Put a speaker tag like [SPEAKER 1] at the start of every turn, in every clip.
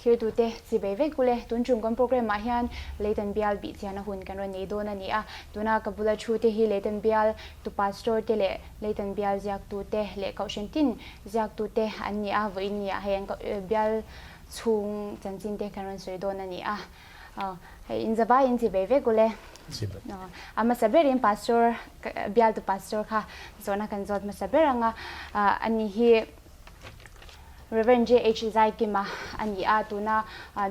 [SPEAKER 1] Thirtute chi bei vek ule, tun chung kan programme ah hian Leitan Bial bih chian a hun kan rawn nei dawn a ni a. Tuna ka bula thu te hi Leitan Bial tu Pastor te leh Leitan Bial ziaktu te leh Kohhran tin ziaktu te an ni a, vawiin ni ah hei an bial chhung chanchin te kan rawn sawi dawn a ni a. Hei in zavai in chi bei vek ule. A hmasa berin Pastor bial tu Pastor kha zawhna kan zawt hmasa ber ang a, ani hi Rev. JH Zaikima a ni a, tuna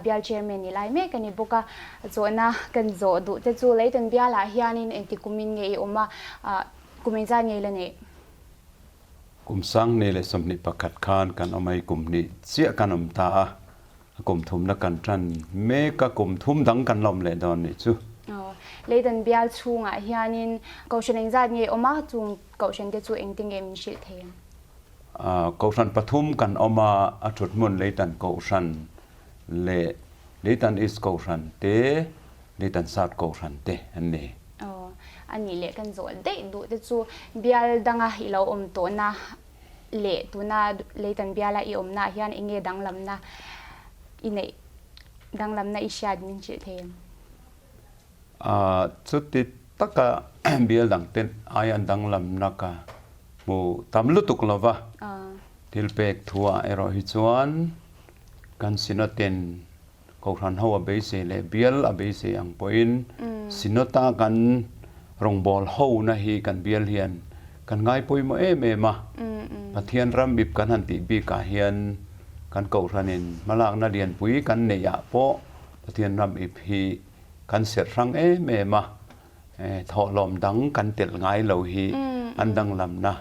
[SPEAKER 1] bial chairman ni lai mek a ni bawk a. Zawhna kan zawh duh te chu Leitan bialah hianin engti kumin nge i awm a, kum engzat nge i la neih?
[SPEAKER 2] Kum 2021 khan kan awm a, i kum hnih chiah kan awm ta a, a kum thumna kan tan mek a, kum thum dang kan la awm leh dawn nih chu.
[SPEAKER 1] Aw, Leitan bial chhungah hianin Kohhran engzat nge i awm a, chung Kohhran te chu engti nge min hrilh thei ang?
[SPEAKER 2] Kohhran pathum kan awm a, a thut hmun Leitan Kohhran leh Leitan East Kohhran te, Leitan South Kohhran te an ni.
[SPEAKER 1] Aw, a nih leh kan zawh daih duh te chu bial danga i lo awm tawhna leh tuna Leitan biala i awmnaah hian eng nge danglamna i neih, danglamna i hriat min hrilh thei em?
[SPEAKER 2] Chuti taka bial dangte aia danglamna ka hmu tam lutuk lo va, thil pek thuah erawh hi chuan kan Synod-in Kohhran ho a beisei leh bial a beisei ang pawhin Synod-a kan rawngbâwl hona hi kan bial hian kan ngai pawimawh em em a. Pathian ram ip kan han tih bikah hian kan Kohhranin hmalakna lianpui kan neihah pawh Pathian ram ip hi kan serh hrang em em a, thawhlawm dang kan telh ngai lo hi an danglamna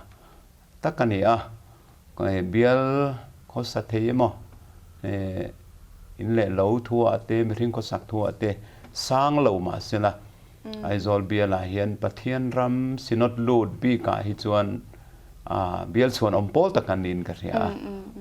[SPEAKER 2] tak a ni a. Bial khawsa thei emaw, in leh lo thuah te, mihring khawsak thuah te sang lo mah sela, Aizawl bialah hian Pathian ram Synod lut bikah hi chuan bial chhuan awm pawl tak an niin ka hria a,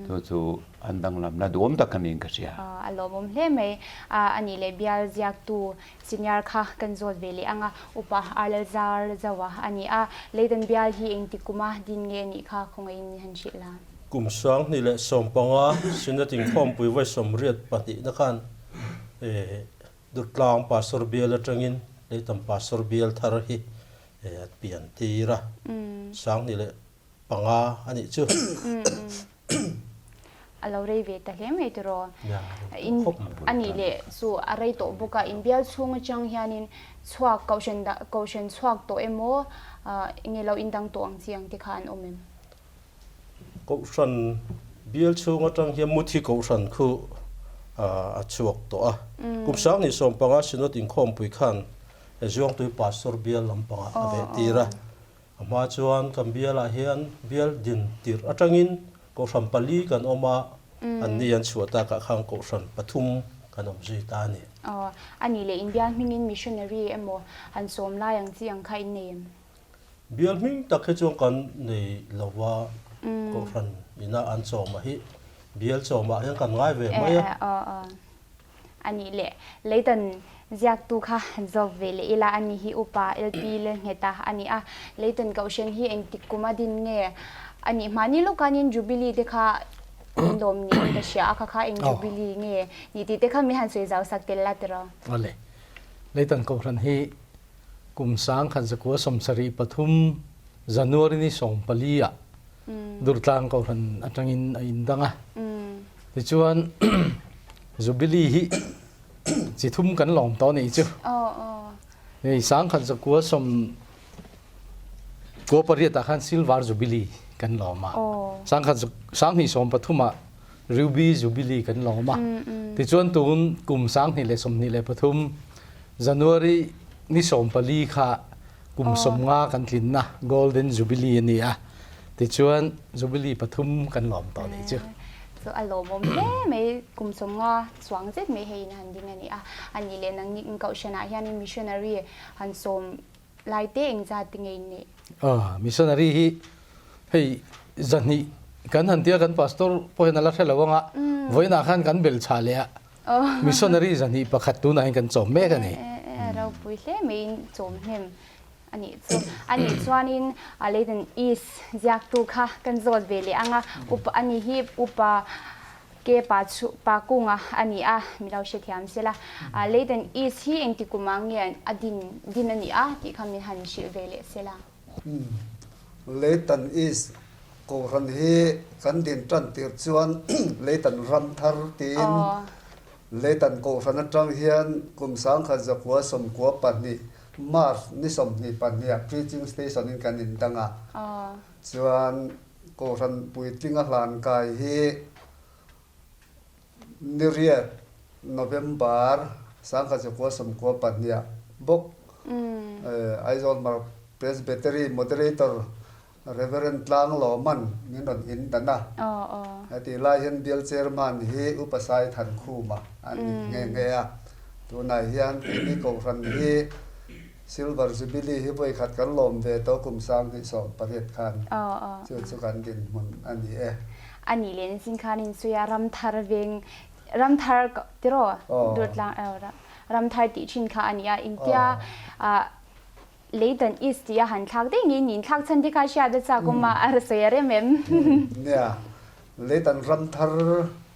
[SPEAKER 2] chu chu an danglamna duhawm tak a niin ka hria.
[SPEAKER 1] A lawmawm hle mai. A nih leh bial ziaktu senior kha kan zawt ve leh ang a, Upa Arlalzar Zaua a ni a. Leidan bial hi engti kuma din nge a nih kha khawngaihin min han hrilh la.
[SPEAKER 3] Kum 2015 Synod inkhawmpui vawi 82 na khan Durtlang Pastor bial atangin Leitan Pastor bial thar hi a pian tir a, 2005 a nih chu.
[SPEAKER 1] A lo rei ve ta hle mai tiraw? In a nih leh chu a rei tawh bawk a, in bial chhung atang hianin chhuak kohhran dah kohhran chhuak tawh emaw enge lo indang tawh ang chi ang te kha an awm em?
[SPEAKER 3] Kohhran bial chhung atang hian Muthi kohhran khu a chhuak tawh a. Kum 2015 Synod inkhawmpui khan Zuangtui Pastor bial lampangah a veh tir a. A hma chuan kan bialah hian bial din tirh atangin kohhran pali kan awm a, an ni an chhuah takah khan kohhran pathum kan awm zui ta a ni.
[SPEAKER 1] Aw, a nih leh in bial hmingin missionary emaw han sawm lai ang chi ang kha in nei em?
[SPEAKER 3] Bial hming tak hi chuan kan nei lo va, kohhran ina an chawm a hi bial chawmah hian kan ngai ve mai a.
[SPEAKER 1] Aw, aw. A nih leh Leitan ziaktu kha han zawk ve leh ila a ni hi Upa LP Lelngheta a ni a. Leitan Kohhran hi engtik kum a din nge a nih hmani lawkanin Jubilee te kha in lawm niin ka hria a, kha kha eng Jubilee nge ni tih te kha min han sawi zau sak tel la tiraw?
[SPEAKER 4] Awle, Leitan Kohhran hi kum 1973 January ni 14 ah Durtlang Kohhran atangin a indang a. Tichuan Jubilee hi chi thum kan lawm tawh nih chu. Hei 1998 ah khan Silver Jubilee kan lawm a. 2023 ah Ruby Jubilee kan lawm a. Tichuan tun kum 2023 January ni 14 kha kum 50 kan tlinna Golden Jubilee a ni a. Tichuan Jubilee pathum kan lawm tawh nih chu.
[SPEAKER 1] Chu a lawmawm hle mai kum 50 chuang zet mai hei in han ding a ni a. A nih leh nang nik Kohhranah hianin missionary han sawm lai te engzat te nge in neih?
[SPEAKER 4] Missionary hi hei zahnih kan han tia kan pastor pawh hian a la hre lo ang a, vawiinah khan kan bel chhah leh a. Missionary zahnih pakhat tunah hian kan chawm mek a ni.
[SPEAKER 1] Ropui hle mai in chawm hnem A nih chu. A nih chuanin Leighton East ziaktu kha kan zawt ve leh ang a, upa a ni hi upa Ke pa chu pa kunga a ni a, mi lo hrethiam sela. Leitan East hi engti kumah nge a din din a ni a tih kha min han hrilh ve leh sela.
[SPEAKER 5] Leitan East Kohhran hi kan din tan tir chuan Leitan ram thar tiin Leitan Kohhran atang hian kum 1992 March ni 22 ah Preaching Station in kan indang a. Chuan Kohhran puitlinga hlan kai hi niriat November 1992 ah bawk Aizawl Hmar Presbytery Moderator Rev. Tlanglawman min rawn in dan a. Hetih lai hian Bial Chairman hi Upa Sai Thankhuma a ni nghe nghe a. Tunah hian keini Kohhran hi Silver Jubilee hi vawi khat kan lawm ve tawh kum 2018 khan chu chu kan dinhmun a ni e.
[SPEAKER 1] A nih leh nichin khan in sawi a Ramthar veng Ramthar tiraw Durtlang Ramthar tih thin kha a ni a engtia Leitan East tih a han thlak daih ngei niin thlak chhan te kha hriat a chak awm a a sawi a rem em?
[SPEAKER 5] Nia Leitan Ramthar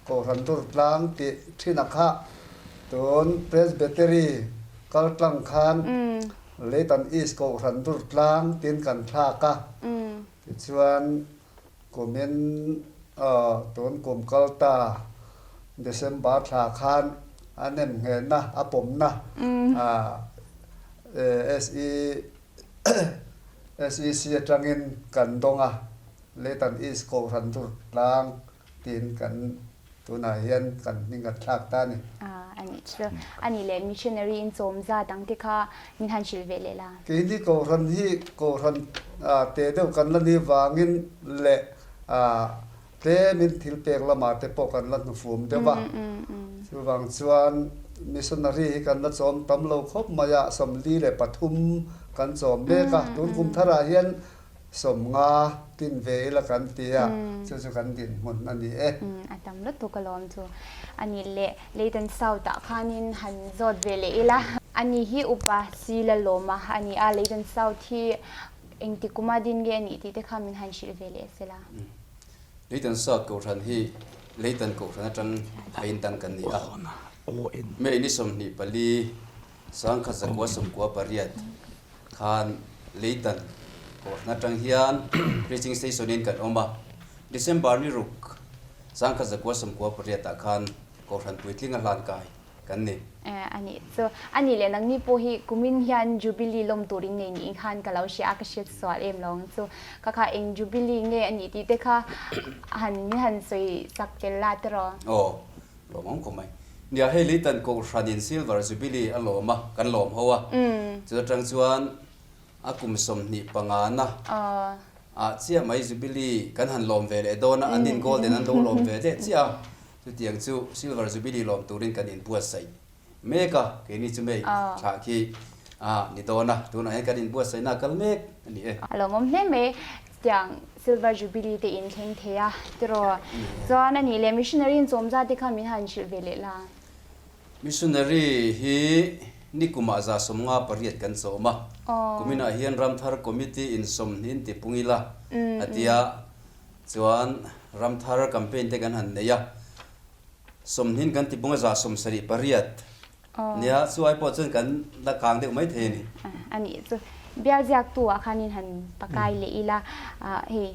[SPEAKER 5] Kohhran Durtlang tih thin a kha tun Presbytery kaltlang khan Leitan East Kohhran Durtlang tiin kan thlak a, tichuan kumin tun kum kalta December thla khan a nem nghehna a pawmna SEC atangin kan dawng a, Leitan East Kohhran Durtlang Tiin kan tunah hian kan hming a thlak ta a ni.
[SPEAKER 1] A nih chu. A nih leh missionary in chawm zat ang te kha min han hrilh ve leh la.
[SPEAKER 5] Keini Kohhran hi Kohhran te deuh kan la ni vangin leh tlemin thil pek lamah te pawh kan la hnufum deuh a. Chuvang chuan missionary hi kan la chawm tam lo khawp mai a, 43 kan chawm mek a. Tun kum tharah hian 50 tin ve ila kan ti a, chu chu kan dinhmun a ni e.
[SPEAKER 1] A tam lutuk alawm chu. A nih leh Leitan South ah khanin han zawt ve leh ila. A ni hi upa si la lawm a, a ni a, Leitan South hi engti kuma din nge a nih tih te kha min han hrilh ve leh sela.
[SPEAKER 6] Leitan South Kohhran hi Leitan Kohhran atang a indang kan ni a. May ni 24 1998 khan Leitan Kohhran atang hian Preaching Station in kan awm a, December ni ruk 1998 ah khan Kohhran puitling a hlan kai kan ni.
[SPEAKER 1] A nih chu. A nih leh nangni pawh hi kumin hian Jubilee lawm turin nei niin khan ka lo hria a, ka hriat sual em lo ang chu. Kha kha eng Jubilee nge a nih tih te kha han min han sawi chak tel la tiraw?
[SPEAKER 6] Aw, Lawm awm khawp mai. Nia hei Leitan Kohhranin Silver Jubilee a lawm a, kan lawm ho a. Chu atang chuan a kum 25 na ah chiah mai Jubilee kan han lawm ve leh dawn a, an in Golden an lo lawm ve leh chiah a. Chutiang chu Silver Jubilee lawm turin kan inbuatsaih mek a, keini chu mei thlah khi a ni dawn a, tunah hian kan inbuatsaihna a kal mek a ni e.
[SPEAKER 1] A lawmawm hle mai. Tiang Silver Jubilee te in thleng thei a tiraw? Chuan a nih leh Missionary in chawm zat te kha min han hrilh ve leh la.
[SPEAKER 6] Missionary hi nikumah 58 kan chawm a, kuminah hian Ramthar Committee in 20 in ti pung ila a tia, chuan Ramthar campaign te kan han nei a, 20 kan ti pung a 78. Nia, chu ai pawh chuan kan la kang deuh mai thei a ni.
[SPEAKER 1] A nih chu. Bial ziaktu ah khanin han pakai leh ila, hei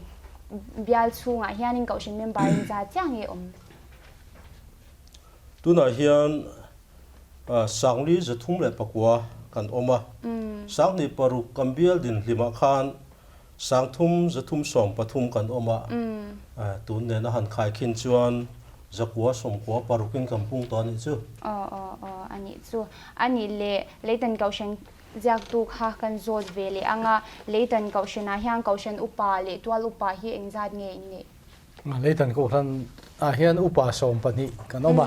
[SPEAKER 1] bial chhungah hianin Kohhran member in za chiah nge awm?
[SPEAKER 3] Tunah hian 4309 kan awm a, 26 kan bial dinhlimah khan 3313 kan awm a, tun nena han khaikhin chuan 996 in kan pung tawh a nih chu.
[SPEAKER 1] Aw aw aw a nih chu. A nih leh Leitan Kohhran ziaktu kha kan zawt ve leh ang a, Leitan Kohhranah hian Kohhran upa leh tual upa hi engzat nge in neih?
[SPEAKER 4] Leitan Kohhran ah hian upa 12 kan awm a,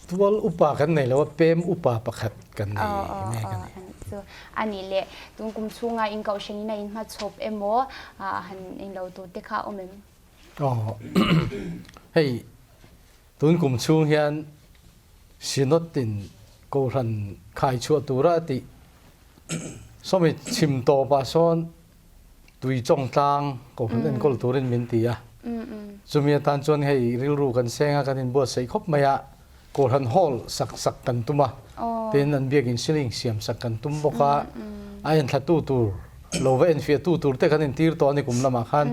[SPEAKER 4] tual upa kan nei lo a, pem upa pakhat kan nei mek a ni.
[SPEAKER 1] Chu a nih leh tun kum chhunga in Kohhran in a in hmachhawp emaw han englo tur te kha awm em?
[SPEAKER 4] Aw hei tun kum chhung hian Synod in Kohhran khai chhuah tura a tih sawmi chhim tawpah sawn Tui chawng tlang Kohhran enkawl turin min ti a. Chumi atan chuan hei rilru kan seng a, kan inbuatsaih khawp mai a, Kawlhan Hall sak sak kan tum a, tin an biakin ceiling siam sak kan tum bawk a, a enthlatu tur lo va enfiahtu tur te kan intir tawh a ni kum lamah khan.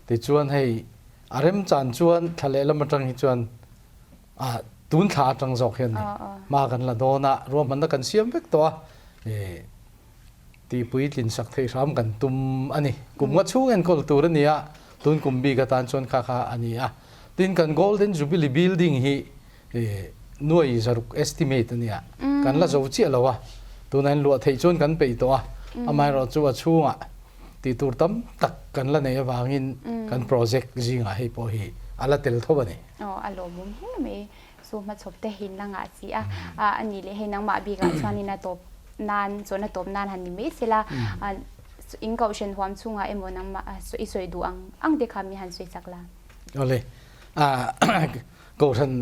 [SPEAKER 4] Tichuan hei a remchan chuan thla lehlam atang hi chuan ah tun thla atang zawk hian ni hma kan la dawn a, ruahmanna kan siam vek tawh a, Tihpui tlinsak theih hram kan tum a ni. Kum nga chhung enkawl tur a ni a, tun kum bik atan chuan kha kha a ni a. Tin, kan Golden Jubilee Building hi nuai zaruk estimate a ni a, kan la zo chiah lo a, tunah in luah theih chuan kan peih tawh a, amaherawh chu a chhungah tih tur tam tak kan la neih avangin kan project zingah hei pawh hi a la tel tho a ni.
[SPEAKER 1] Aw, a lawmawm hle mai. Chu hmachhawp te hin la ngah si a, a nih leh hei nangmah bikah chuanin a tawp nan chuan a tawp nan han ni mai sela, in kohhran huam chhungah emaw nangmah i sawi duh ang ang te kha mi han sawi chak la.
[SPEAKER 4] Awle, kohhran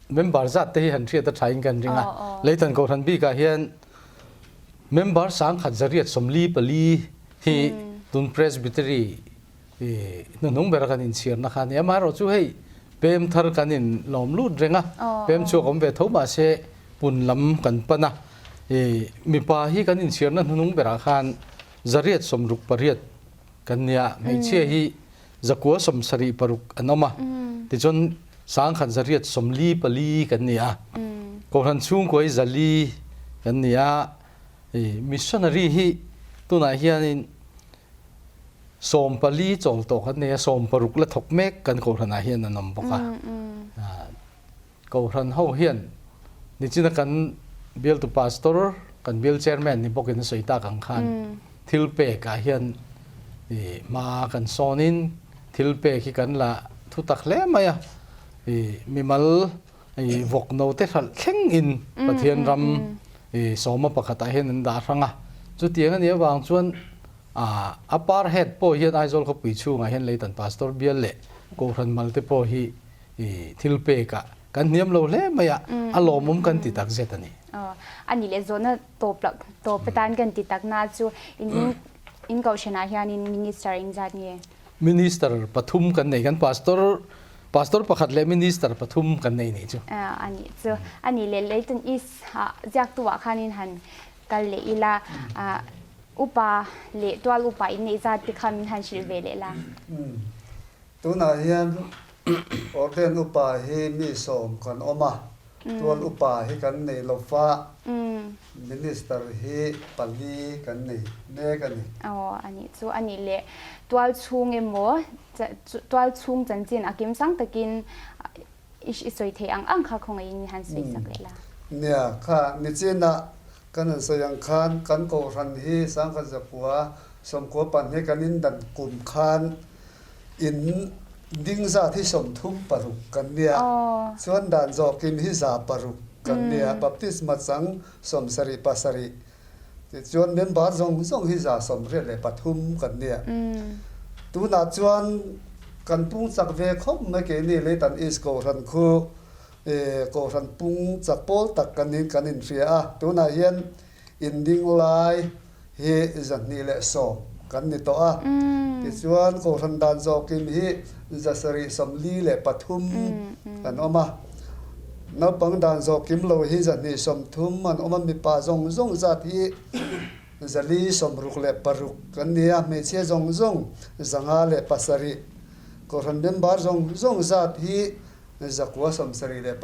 [SPEAKER 4] member zat te hi han hriat a tha in kan ring a, Leitan kohhran bikah hian member sangkhat zariat 44 hi tun Presbytery I hnuhnung bera kan inchhirna kha a ni. Amaherawh chu hei pem thar kan in lawm lut reng a, pem chhuak awm ve tho mahse pun lam kan pan a. I mipa hi kan inchhirna hnuhnung berah khan 168 kan nia, hmeichhia hi 176 an awm a, tichuan 1144 kan ni a, Kohhran chhungkua hi 400 kan ni a, I missionary hi tunah hianin 14 chawl tawh kan nei a, 16 la thawk mek kan Kohhranah hian an awm bawk a. Kohhran ho hian nichina kan bialtu pastor, kan bial chairman ni bawkin a sawi tak ang khan thil pekah hian hma kan sawnin thil pek hi kan la thu tak hle mai a. Mimal vawk note hralh thlengin Pathian ram sawma pakhatah hian an dah hrang a. Chutiang a nih avang chuan a par head pawh hian Aizawl khawpui chhungah hian Leitan Pastor bial leh Kohhran mal te pawh hi thil pekah kan hniam lo hle mai a, a lawmawm kan ti tak zet a ni.
[SPEAKER 1] A nih leh zawhna tawp lah tawp atan kan ti tak na chu in in Kohhranah hianin Minister engzat nge?
[SPEAKER 4] Minister pathum kan nei, kan Pastor Pastor pakhat leh Minister pathum kan nei nih chu.
[SPEAKER 1] A nih chu. A nih leh Leighton East ah ziaktu ah khanin han kal leh ila upa leh tual upa in neih zat te kha min han hrilh ve leh la.
[SPEAKER 5] Tunah hian Ordain upa hi mi sawm kan awm a, tual upa hi kan nei lo va, Minister hi pali kan nei mek a ni.
[SPEAKER 1] Aw, a nih chu. A nih leh tual chhung emaw tual chhung chanchin a kim sang takin i sawi theih ang ang kha khawngaihin i han sawi sak leh la.
[SPEAKER 5] Nia, kha nichinah kan han sawi ang khan kan kohhran hi 1992 kan indan kum khan in ding zat hi 36 kan nia, chuan dan zawkin hi 600 kan nia, baptisma chang 77 tichuan member zawng zawng hi 83 kan nia. Tunah chuan kan pung chak ve khawp mai keini Leitan East Kohhran khu Kohhran pung chak pawl tak kan niin kan inhria a, tunah hian In ding lai hi 210 kan ni tawh a, tichuan Kohhran dan zawkin hi 743 kan awm a. Naupang dan zawhkim lo hi 230 an awm a, mipa zawng zawng zat hi 466 kan ni a, hmeichhia zawng zawng 507. Kohhran member zawng zawng zat hi 973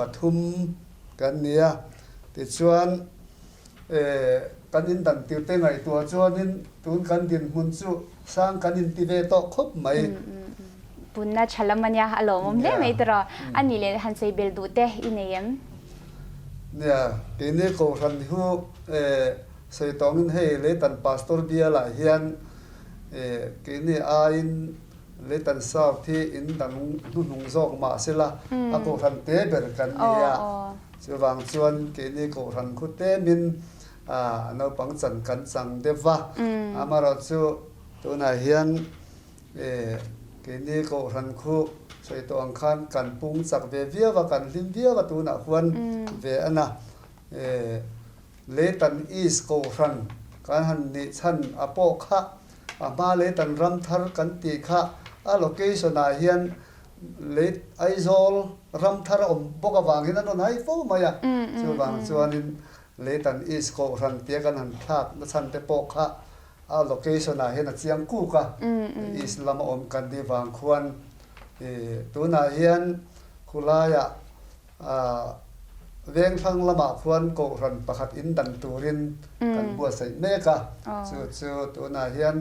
[SPEAKER 5] kan ni a, tichuan Kan indan tirte ngaihtuah chuanin tun kan dinhmun chu sang kan inti ve tawh khawp mai.
[SPEAKER 1] Punna tha lam a nia, a lawmawm hle mai tiraw. A nih leh han sawi bel duh te i nei em?
[SPEAKER 5] Nia, keini Kohhran hu sawi tawngin hei Leitan Pastor bialah hian keini aiin Leitan South hi in dang hnuhnung zawk mah sela a Kohhran te ber kan ni a. Chuvang chuan keini Kohhran khu temin naupang chan kan chang deuh va, amaherawh chu tunah hian keini Kohhran khu sawi tawh ang khan kan pung chak ve viau a, kan hlim viau a tunah huan ve a na. Leitan East Kohhran kan han nih chhan a pawh kha a hma Leitan Ramthar kan tih kha a location ah hian. Lei Aizawl ram thar a awm bawk avangin an rawn hai fo mai a, chuvang chuanin Leitan East Kohhran tia kan han thlak na chhan te pawh kha a location ah hian a chiang kuk a, East lama awm kan nih vang khuan tunah hian khulaiah Vengthlang lamah khuan Kohhran pakhat in dan turin kan buatsaih mek a, chu chu tunah hian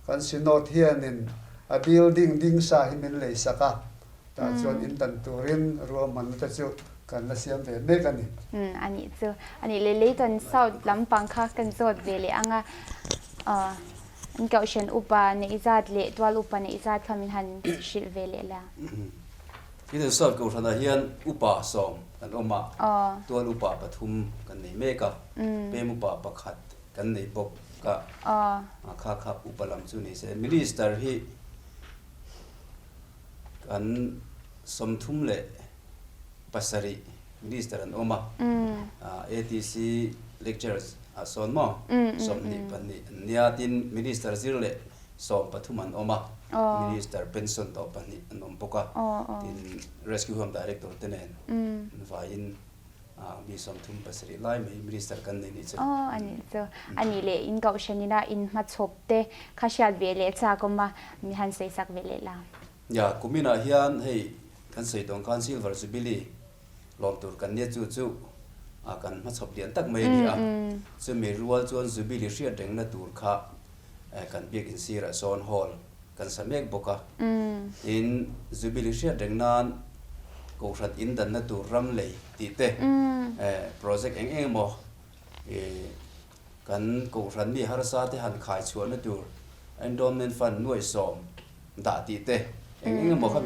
[SPEAKER 5] Kan Synod hianin a building ding sa hi min lei sak a, tah chuan in dan turin ruahmanna te chu kan la siam ve mek a ni.
[SPEAKER 1] Umm a nih chu. A nih leh Leighton South lampang kha kan zawt ve leh ang a, an Kohhran upa neih zat leh tual upa neih zat kha min han hrilh ve leh la.
[SPEAKER 6] Leighton South Kohhranah hian upa sawm kan awm a, tual upa pathum kan nei mek a, pem upa pakhat Kan nei bawk a, a kha kha upa lam chu ni se. Minister hi kan 37 minister an awm a, ATC lecturers ah sawn maw 22 an nia, tin minister zir leh 13 an awm a, minister pension tawh pahnih an awm bawk a, tin rescue home director te nen an vaiin Mi 37 lai mai minister kan nei nih chu.
[SPEAKER 1] Aw a nih chu. A nih leh in kohhran ina in hmachhawp te kha hriat ve leh chak awm a, mi han sawi sak ve leh la.
[SPEAKER 6] Nia, kuminah hian hei kan sawi tawng khan Silver Jubilee lawm tur kan nia chu chu a kan hmachhawp lian tak mai a ni a. Chumi rual chuan Jubilee hriat rengna tur kha kan biakin sirah sawn hall Kan sa mek bawk a. Tin, Jubilee hriat reng nan Kohhran in danna tur ram lei tih te, project eng eng emaw kan Kohhran mi harsa te han khai chhuahna tur Endowment Fund nuaih sawm dah tih te, eng eng emaw kha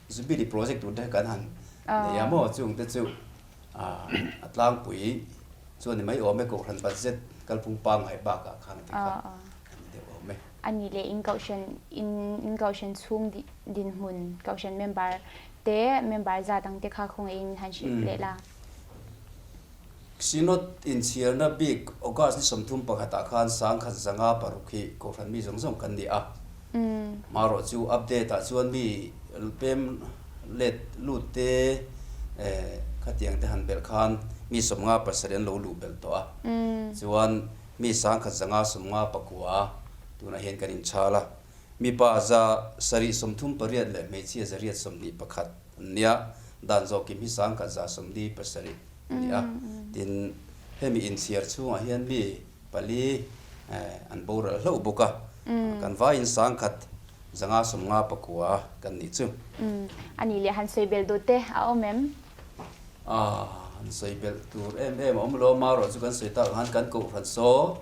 [SPEAKER 6] Jubilee project tur te kan han nei a maw chung te chu a tlangpui chuan ni mai awm e Kohhran budget kalphung pangngai bakah khan te kha a ni deuh awm e.
[SPEAKER 1] A nih leh in kohhran in in kohhran chhung dinhmun kohhran member te member zat ang te kha khawngaih in han hrilh leh la.
[SPEAKER 6] Synod inchhirna bik August ni 31 ah khan 1506 hi kohhran mi zawng zawng kan ni a. Marawh chu update ah chuan mi pem let lut te khatiang te han belh khan mi 57 an lo luh belh tawh a. Chuan Mi 1059 tunah hian kan inchhal a, mipa 738 leh hmeichhia 821 an nia, dan zawh kim hi 1147 a ni a. Tin, hemi inchhiar chhungah hian mi pali an boral hlauh bawk a, kan vaiin 1159 kan nih chu.
[SPEAKER 1] A nih leh han sawi belh duh te a awm em?
[SPEAKER 6] A, an sawi belh tur em em a awm lo, marawh chu kan sawi tak ang khan kan kohhran saw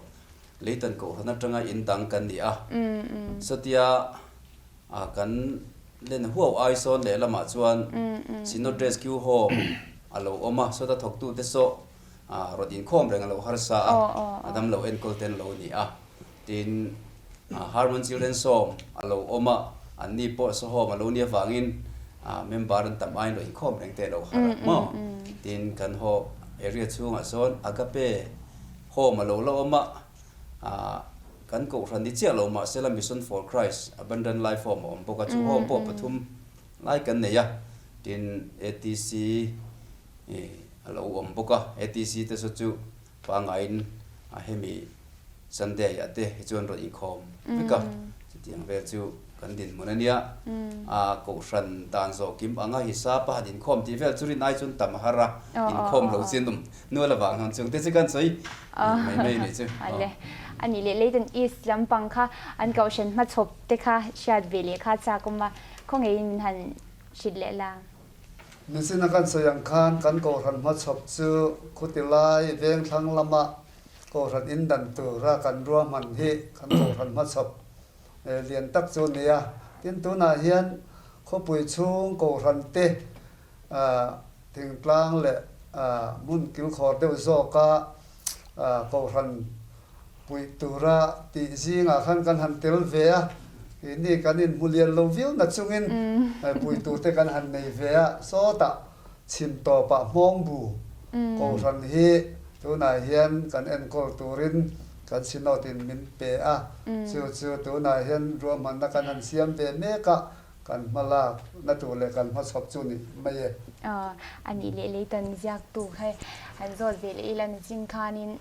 [SPEAKER 6] Leitan kohhran atanga in dang kan ni a, satia a kan len huau ai sawn lehlamah chuan Synod Rescue Home a lo awm a, sawta thawktute saw a rawn inkhawm reng a lo harsa a, a damlo enkawl te an lo ni a. Tin, Harmon Children's Home a lo awm a, anni pawh saw home a lo nih avangin member an tam aiin lo inkhawm reng te a lo har a maw? Tin, kan haw area chhungah sawn Agape Home a lo la awm a, kan kohhran ni chiah lo mahsela Mission for Christ Abundant Life Home a awm bawk a, chu home pawh pathum lai kan nei a, tin ATC a lo awm bawk a, ATC te saw chu Pangaiin a hemi Sunday ah te hi chuan rawn inkhawm vek a, chutiang vel chu kan dinhmun a nia. A kohhran dan zawh kim anga hisap a han inkhawm tih vel chu rin ai chuan tam a har a, inkhawm lo chin awm nual avang hian chung te chu kan sawi mai mai a nih chu.
[SPEAKER 1] Ale, a nih leh Leighton East lampang kha an kohhran hmachhawp te kha hriat ve leh kha chak awm a, khawngeiin min han hrilh leh la.
[SPEAKER 5] Nichin a kan sawi ang khan kan kohhran hmachhawp chu khuti lai vengthlang lama kohhran in dan tura kan ruahman hi kan kohhran hmachhawp lian tak chu a ni a. Tin, tunah hian khawpui chhung kohhran te thingtlang leh hmun kilkhawr deuh zawka kohhran puih tura tih zingah khan kan han tel ve a, keini kan inhmu lian lo viau na chungin puih tur te kan han nei ve a, sawtah chhim tawpah hmawngbu kohhran hi tunah hian kan enkawl turin kan synod in min pe a, chu chu tunah hian ruahmanna kan han siam ve mek a. Kan hmalak na tur leh kan hmachhawp chu ni mai e.
[SPEAKER 1] A nih leh leitan ziaktu kha han zawt ve leh ila nichin khanin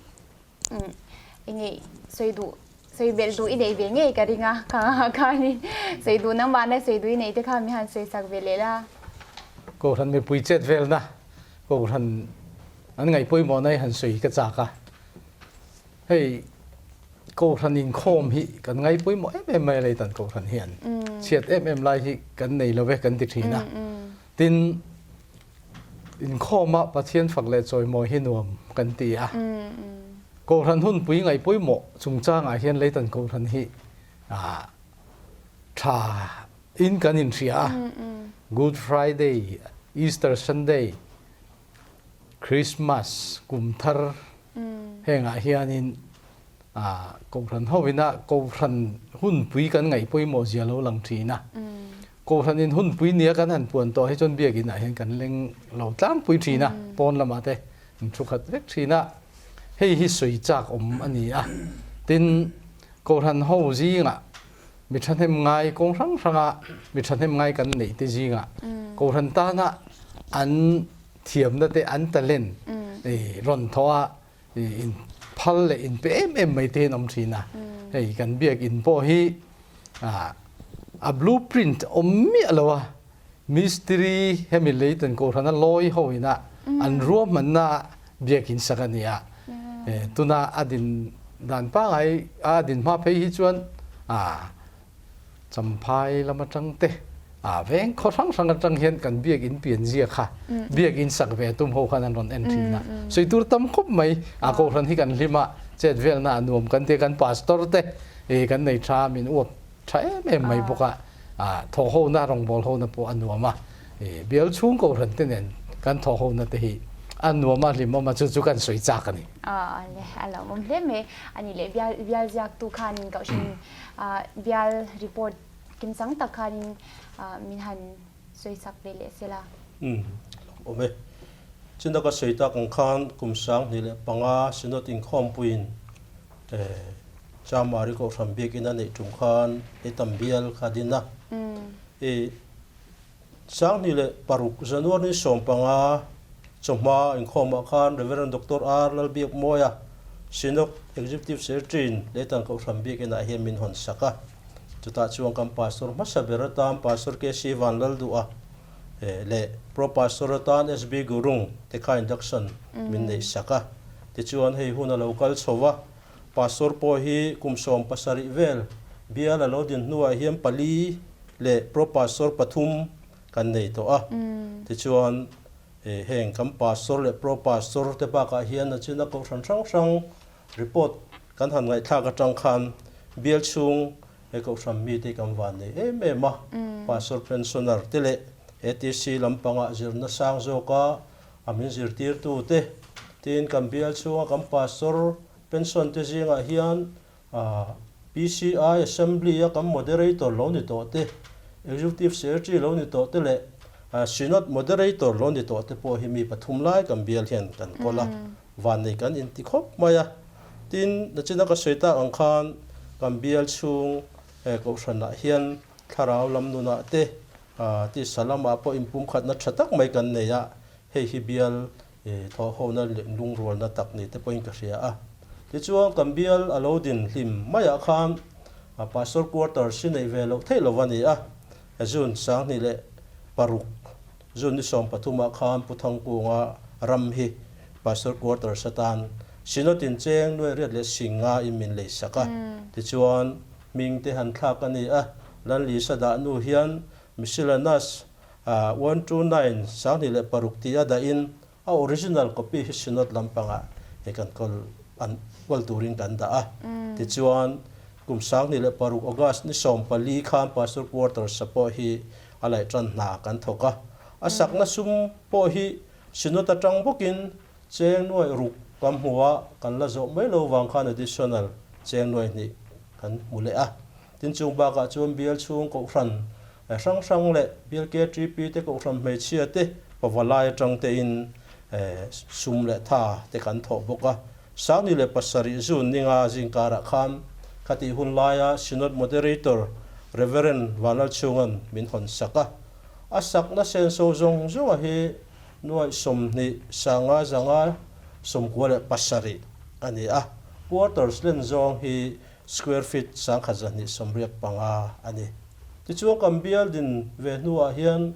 [SPEAKER 1] enge sawi duh sawi belh duh i neih ve ngei ka ring a kha khanin sawi duh nangmahna sawi duh i neih te kha mi han sawi sak ve leh la.
[SPEAKER 4] Kohhran mipui chet velna Kohhran an ngaih pawimawhna hi han sawi ka chak a. Hei Kohhran inkhawm hi kan ngai pawimawh em em mai a leitan Kohhran hian chhiat em em lai hi kan nei lo ve kan ti thin a. Tin, inkhawma Pathian fak leh chawimawi hi nuam kan ti a. Kohhran hunpui ngaih pawimawh chungchangah hian leitan Kohhran hi tha in kan inhria a. Good Friday, Easter Sunday, Christmas kum thar hengah hianin Kohhran hovina Kohhran hunpui kan ngaih pawimawh zia lo lang thin a. Kohhranin hunpui nia kan han puan tawh hi chuan biakinn ah hian kan leng lo tlangpui thin a, pawn lamah te an thu khat vek thin a. Hei hi sawi chak awm a ni a. Tin, Kohhran ho zingah mi thahnem ngai kawng hrang hranga mi thahnem ngai kan neih te zingah Kohhran tana an thiamna te an talent rawn thawh a in phal leh in pe em em mai te hian awm thin a. Hei kan biakinn pawh hi a blueprint awm miah lo a, mistiri hemi Leitan Kohhrana lawi ho ina an ruahmanna biakinn sak a ni a. Tuna a din dan pangai a din hma phei hi chuan Champhai lam atang te veng khaw hrang hrang atang hian kan biakinn pian zia kha biakinn sak ve tum ho khan an rawn en thin a. Sawi tur tam khawp mai a Kohhran hi kan hlim a, chet velna a nuam kan tia kan pastor te kan nei tha min uap tha em em mai bawk a. Thawh hona rawngbâwl hona pawh a nuam a, bial chhung Kohhran te nen kan thawh hona te hi a nuam a, hlimawm a, chu chu kan sawi châk a ni.
[SPEAKER 1] Le, a lawmawm hle mai. A nih leh bial bial ziaktu khanin Kohhran bial report kimchang tak khanin min han sawi chak ve leh se la.
[SPEAKER 3] Umm, a lawmawm e. China ka sawi tak ang khan kum 2005 Synod inkhawmpuiin Chamari Kohhran biakinn a neih tum khan hei tam bial kha din a. I 2006 January ni 15 chawhma inkhawmah khan Rev. Doctor R. Lalbiakmawia Synod Executive Secretary in Leitan Kohhran biakinn ah hian min hawn sak a. Chutah chuan kan Pastor hmasa ber atan Pastor KC Vanlalduha leh Pro Pastor atan SB Gurung te kha induction min neih sak a. Tichuan hei hun a lo kal chho va, Pastor pawh hi kum 17 vel bial a lo din hnuah hian pali leh Pro Pastor pathum kan nei tawh a. Tichuan heng kan Pastor leh Pro Pastor te bakah hian a china kohhran hrang hrang report kan han ngaihthlak atang khan bial chhung he kohhran mite kan van nei em em a. Pastor pensioner te leh ATC lampangah zirna sang zawka A min zirtirtute tiin kan bial chhunga kan pastor pension te zingah hian PCI Assembly a kan moderator lo ni tawh te, Executive Secretary lo ni tawh te leh Synod moderator lo ni tawh te pawh hi mi pathum lai kan bial hian kan kawl a, vannei kan inti khawp mai a. Tin, nachina ka sawi tak ang khan kan bial chhung kohhranah hian thlarau lam nunah te Tisa lamah pawh inpumkhatna tha tak mai kan nei a, hei hi bial thawhhona leh lungrualna tak ni te pawhin ka hria a. Tichuan kan bial a lo din hlim maiah khan Pastor Quarters hi neih ve loh theih lo a ni a, June 2006, June ni 13 ah khan Pu Thangkunga ram hi Pastor Quarters atan Synod in cheng nuai riat leh singa in min lei sak a, tichuan Hming te han thlak a ni a, Lanlisa dah nu hian Miscellaneous 129 2006 tia dahin a original copy hi Synod lampangah he kan kawl an kawl turin kan dah a. Tichuan, kum 2006 August ni 14 khan Pastor Quarters a pawh hi a laih tan hna kan thawk a. A sakna sum pawh hi Synod atang bawkin Cheng nuaih ruk kan hmu a, kan la zawh mai lo vang khan additional cheng nuaih hnih kan hmu leh a. Tin chung bakah chuan bial chhung kohhran hrang hrang leh bial KTP te kohhran hmeichhia te pavalai atang tein sum leh tha te kan thawh bawk a. 2007 June ninga zingkarah khan khatih hun laia Synod Moderator. Rev. Vanlalchhunga'n min hawn sak a. A sakna senso zawng zawnga hi nuaih 20 sanga zanga 97 a ni a. Quarters len zawng hi square feet 1285 a ni. Tichuan kan bial din ve hnuah hian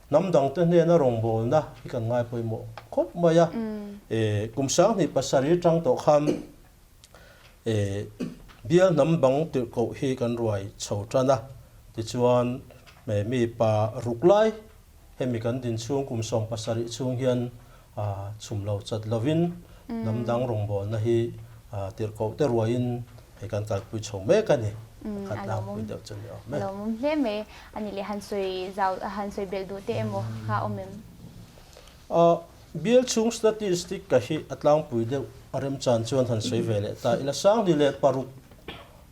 [SPEAKER 3] hnam dangte hnena rawngbawlna hi kan ngai pawimawh khawp mai a. Kum 2007 tang tawh khan Bial hnam bang tirhkoh hi kan ruai chho tan a, tichuan mi pa ruk lai hemi kan din chhung kum 17 chhung hian chhum lo chat lovin hnam dang rawngbawlna hi tirhkoh te ruaiin hei kan kalpui chho mek a ni. A khat tlangpui deuh chu ni awm e.
[SPEAKER 1] A lawmawm hle mai. A nih leh han sawi zau han sawi belh duh te emaw kha awm em?
[SPEAKER 3] Bial chhung statistic ka hi a tlangpui deuh a remchan chuan han sawi ve leh ta ila. 2006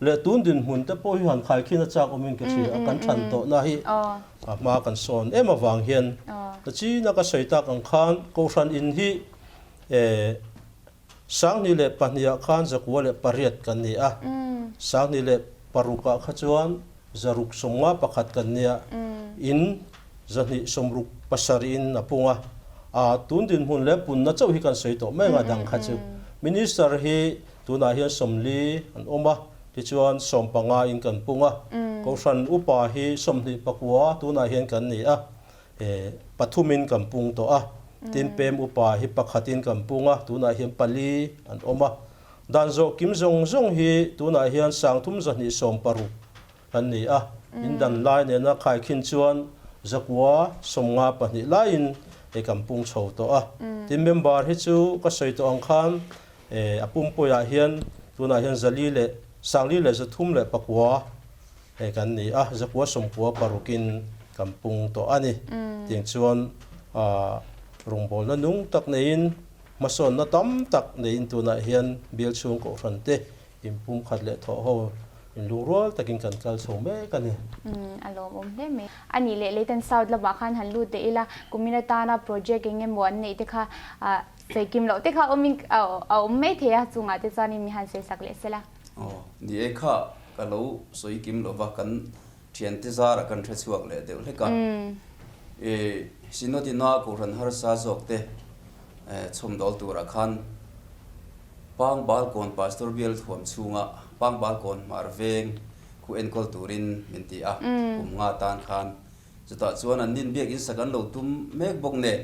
[SPEAKER 3] leh tun dinhmun te pawh hi han khaikhin a chak awmin ka hria a, kan than tawhna hi a hma kan sawn em avang hian nachina ka sawi tak ang khan Kohhran in hi 2002 ah khan 908 kan ni a, 2006 ah kha chuan 651 kan nia, in 267 in a pung a, a tun dinhmun leh punna chauh hi kan sawi tawh mai ang a dang kha chu. Minister hi tunah hian 40 an awm a, tichuan 15 in kan pung a, Kohhran upa hi 29 tunah hian kan ni a, pathumin kan pung tawh a, tin pem upa hi pakhatin kan pung a, tunah hian pali an awm a. Dan zawh kim zawng zawng hi tunah hian 3260 kan ni a, in dan lai nena khaikhin chuan 952 laiin hei kan pung chho tawh a. Tin member hi chu ka sawi tawh ang khan a pumpuiah hian tunah hian zali leh sangli leh 309 hei kan ni a, 996in kan pung tawh a ni. Tiang chuan rawngbawlna nung tak neiin Hmasawnna tam tak neiin tunah hian bial chhung kohhran te inpumkhat leh thawh ho inlungrual takin kan kal chho mek a ni.
[SPEAKER 1] Umm a lawmawm hle mai. A nih leh Leitan South lamah khan han lut leh ila, kumin atana project eng emaw an neih te kha sawi kim loh te kha awmin a awm mai thei a, chungah te chuanin mi han sawi sak leh sela.
[SPEAKER 6] Aw, ni e kha ka lo sawi kim lova kan Thiante zarah kan hre chhuak leh deuh hlek a. I Synod-ina Kohhran harsa zawk te chhawmdawl turah khan Pangbal kawn Pastor bial thuam chhunga Pangbal kawn hmar veng khu enkawl turin min ti a, kum nga tan khan. Chutah chuan an nin biak insak an lo tum mek bawk nen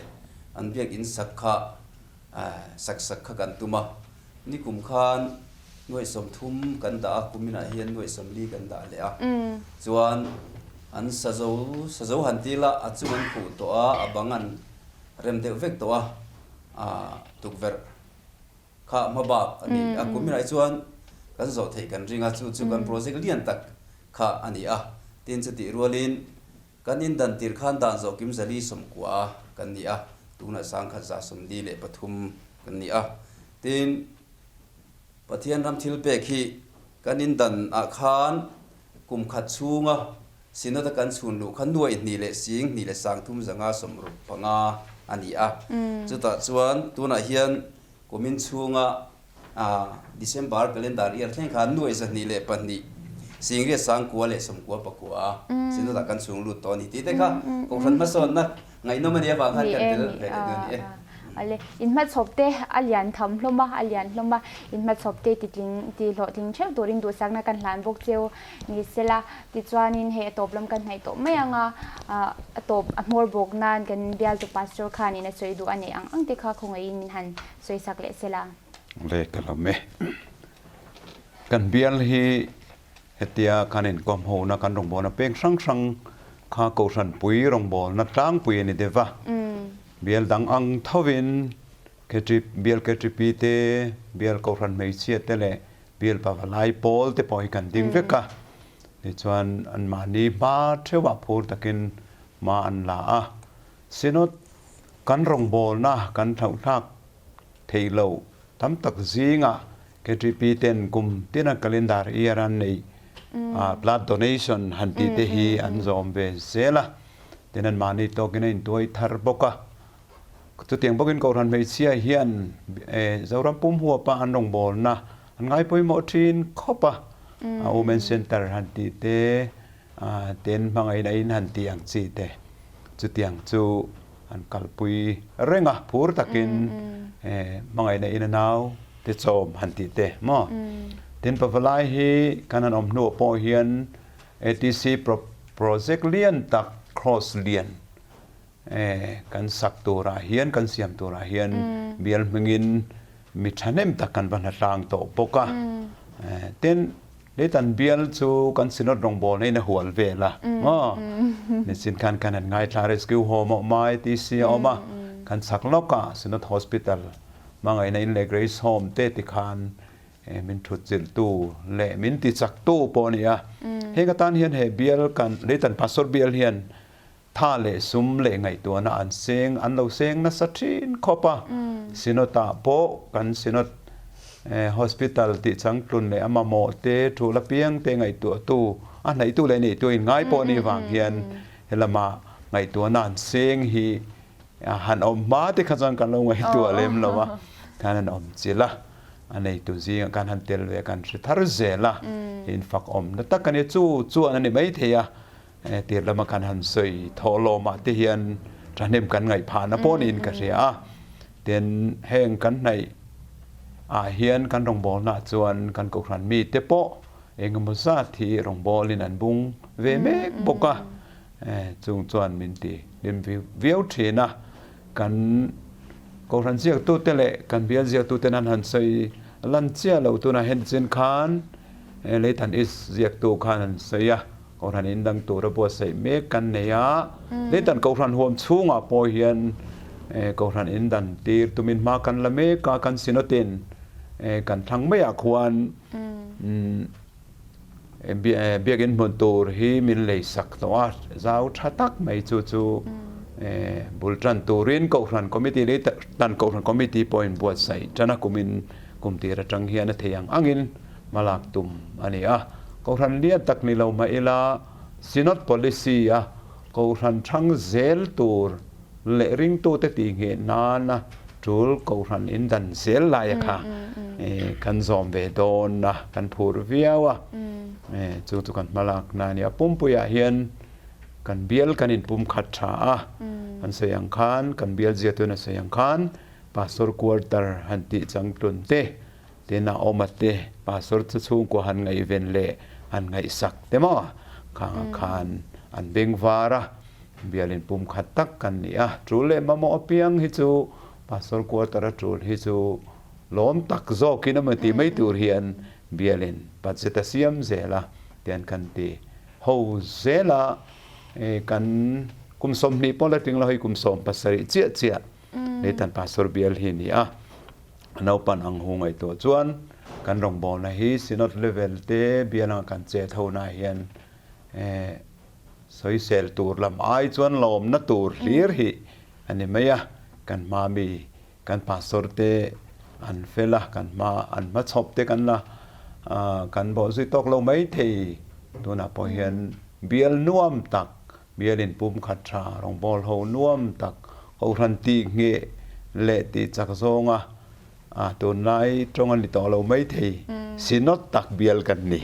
[SPEAKER 6] an biak insak kha sak sak kha kan tum a. Nikum khan nuaih 30 kan dah a, kuminah hian nuaih 40 kan dah leh a. Chuan an sa zo sa zo han ti la, a chung an khuh tawh a, a bang an rem deuh vek tawh a, aa tukverh kha hma bak a ni a. Kuminah hi chuan kan zawh theih kan ring a, chu chu kan project lian tak kha a ni a. Tin chutih rualin Kan indan tir khan dan zawh kim 490 kan ni a, tunah 1143 kan ni a. Tin, Pathian ram thil pek hi kan indan ah khan kum khat chhunga Synod a kan chhun luh kha nuaih hnih leh sing hnih leh sang thum zanga sawmruk panga a ni a. Chutah chuan tunah hian kumin chhunga December calendar year thleng khan nuaih 202 singriat 999 Synod-ah kan chhung lut tawh a ni tih te kha Kohhran hmasawnna ngaihnawm a nih avang khan kan tel ve leh dawn a ni e.
[SPEAKER 1] Ale, inhmachhawp te a lian tham hlawm a, a lian hlawm a, inhmachhawp te titling tihlawhtling theuh turin duhsakna kan hlan bawk cheu ni sela. Tichuanin hei a tawp lam kan hnaih tawh mai ang a, a tawp a hmawr bawk nan kan bialtu pastor khanin a sawi duh a neih ang ang te kha khawngaihin min han sawisak leh sela.
[SPEAKER 2] Le ka lam e. Kan bial hi hetia kan inkawm hona kan rawngbawlna peng hrang hrang kha Kohhran pui rawngbawlna tlangpui a ni deuh va. Bial dang ang thovin KTP, bial KTP te, bial Kohhran hmeichhia te leh bial pavalai pawl te pawh hi kan ding vek a. Tichuan anmahni hma theuhah phur takin hma an la a. Synod kan rawngbawlna kan thlauhthlak theih loh tam tak zingah KTP ten kum tina calendar year an neih blood donation han tih te hi an zawm ve zel a, tin an mahni tawkin a intuai thar bawk a. Chutiang bawkin Kohhran hmeichhia hian Zoram pum huapa an rawngbawlna an ngaipawimawh thin khawp a, a Women Centre han tih te. Tin hmangaihna in han tih ang chi te chutiang chu an kalpui reng a, phur takin hmangaihna in a nau te chawm han tih te maw. Tin pavalai hi kan han awm hnuah pawh hian ATC project lian tak cross lian kan sak turah hian kan siam turah hian bial hmingin mi thahnem tak kan va hnatlang tawh bawk a. Tin Leitan bial chu kan Synod rawngbawlna in a hual vel a maw? Nichin khan kan han ngaithla Rescue Home a awm a, ATC a awm a, kan chak lawk a, Synod Hospital hmangaihna in leh Grace Home te ti khan min thut chilhtu leh min ti chaktu pawh a ni a. Heng atan hian he bial kan Leitan Pastor bial hian Tha leh sum leh ngaihtuahna an seng, an lo seng nasa thin khawp a. Synod-ah pawh kan Synod Hospital tih changtlun leh a mamawh te, thul apiang te ngaihtuahtu, a hnaihtu leh neihtu a inngai pawh anih vang hian helama ngaihtuahna an seng hi han awm hma te kha chuan kan lo ngaihtuah lem lo a, khan an awm chilh a, a neitu zingah khan han tel ve kan hre thar zel a, infak awmna tak a ni. Chu chuan a ni maithei a. Tir lama kan han sawi thawhlawmah te hian thahnem kan ngaih phahna pawh niin ka hria a. Tin, heng kan hnaih ah hian kan rawngbawlna chuan kan kohhran mite pawh engemaw zat hi rawngbawlin an bung ve mek bawk a. Chung chuan min ti hlim viau thin a. Kan kohhran ziaktute leh kan bial ziaktuten an han sawi lan chiah lo tunah hian tichin khan Leitan East ziaktu khan an sawi a. Kohhran in dang tura buatsaih mek kan nei a, Leitan Kohhran huam chhungah pawh hian Kohhran in dan tir tumin hma kan la mek a, kan Synod-in kan thlang maiah khuan biakinn hmun tur hi min lei sak tawh a, zau tha tak mai chu chu bul tan turin Kohhran Committee Leitan Kohhran Committee pawhin buatsaih tan a, kumin kum tir atang hian a thei ang angin hmalak tum a ni a. Kohhran lian tak ni lo mah ila Synod Policy a Kohhran thang zel tur leh ringtute tihngheh nana tul Kohhran in dan zel laia kha kan zawm ve dawn a, kan phur viau a. Chu chu kan hmalakna a ni a. Pumpuiah hian kan bial kan inpumkhat tha a, kan sawi ang khan, kan bial ziatun a sawi ang khan Pastor Quarter han tih changtlun te, Tin a awm a te, Pastor chu chhungkua han ngaihven leh han ngaihsak te maw? Khangah khan an beng var a, bialin pum khat tak kan ni a, tul leh mamawh apiang hi chu Pastor quarter a tul hi chu lawm tak zawkin emaw tih mai tur hian bialin budget a siam zel a, tian kan ti ho zel a, kan kum 20 pawh la tling lo hei kum 17 chiah chiah Nathan Pastor bial hi a ni a. A naupan ang hu ngaihtuah chuan kan rawngbawlna hi Synod level te bial anga kan chet ho na hian sawisel tur lam ai chuan lawmna tur hlir hi a ni mai a. Kan hma mi kan pastor te an fel a, kan hma an hmachhawp te kan la kan bawhzui tawk lo mai thei. Tunah pawh hian bial nuam tak Bialin pumkhat tha rawngbâwl ho nuam tak Kohhran tih ngheh leh tih chak zawnga tunlai tawng a ni tawh lo maithei Synod tak bial kan ni.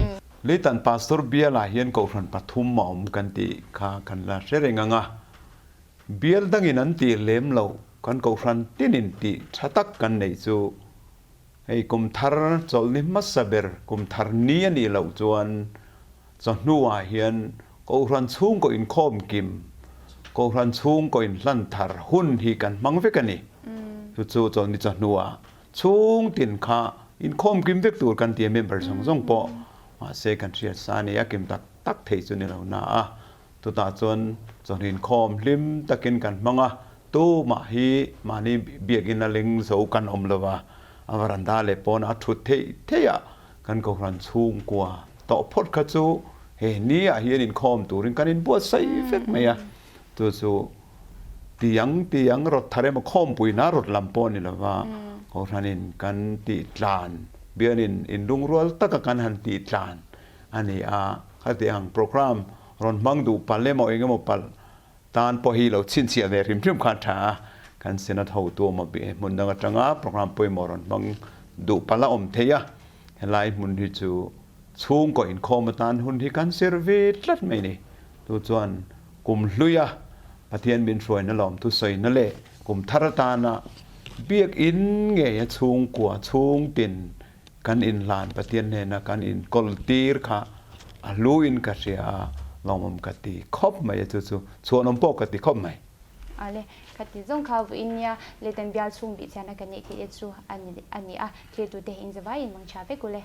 [SPEAKER 2] Leitan Pastor bialah hian Kohhran pathum a awm kan tih kha kan la hre reng ang a, bial dangin an tih lem loh kan Kohhran tinin tih tha tak kan neih chu hei kum thar chawlhni hmasa ber kum thar ni a nih loh chuan Chawhnuah hian Kohhran chhungkaw inkhawm kim, Kohhran chhungkaw inhlan thar hun hi kan hmang vek a ni. Chu chu chawlhni chawhnuah chhung tin kha inkhawm kim vek tur kan ti a, member zawng zawng pawh mahse kan hriat sa a ni a, kim tak tak thei chu ni lo na a. Chutah chuan chawhni inkhawm hlim takin kan hmang a, tumah hi mahni biakinn a leng zo kan awm lo va, a varanda leh pawnah a thut theih theih a, Kan Kohhran chhungkua tawh phawt kha chu he ni ah hian inkhawm turin kan inbuatsaih vek mai a, chu chu tiang tiang rawt thar emaw khawmpuina rawt lam pawh ni lova Kohhranin kan tih tlan bianin inlungrual taka kan han tih tlan a ni a, khati ang programme rawn hmang duh palh emaw eng emaw palh Tan pawh hi lo chhinchhiah ve hrim hrim kha a tha a, kan Senate hotu awm a hmun dang atanga programme pawimawh rawn hmang duh palh a awm thei a, helai hmun hi chu chhungkaw inkhawm atan hun hi kan zir ve tlat mai a ni. Chu chuan kum hluia Pathian min hruaina lawmthu sawina leh kum thar atana biakinn ngeia chhungkua chhungtin kan inhlan Pathian hnena kan inkawl tir kha a hluin ka hria a, lawmawm ka ti khawp mai a, chu chu chhuanawm pawh ka ti khawp mai.
[SPEAKER 1] Ale, ka ti zawng kha vuin nia Leitan bial chhung bih chiana ka neih theih te chu a ni a, thiltute inzavaiin mangchhia vek ule.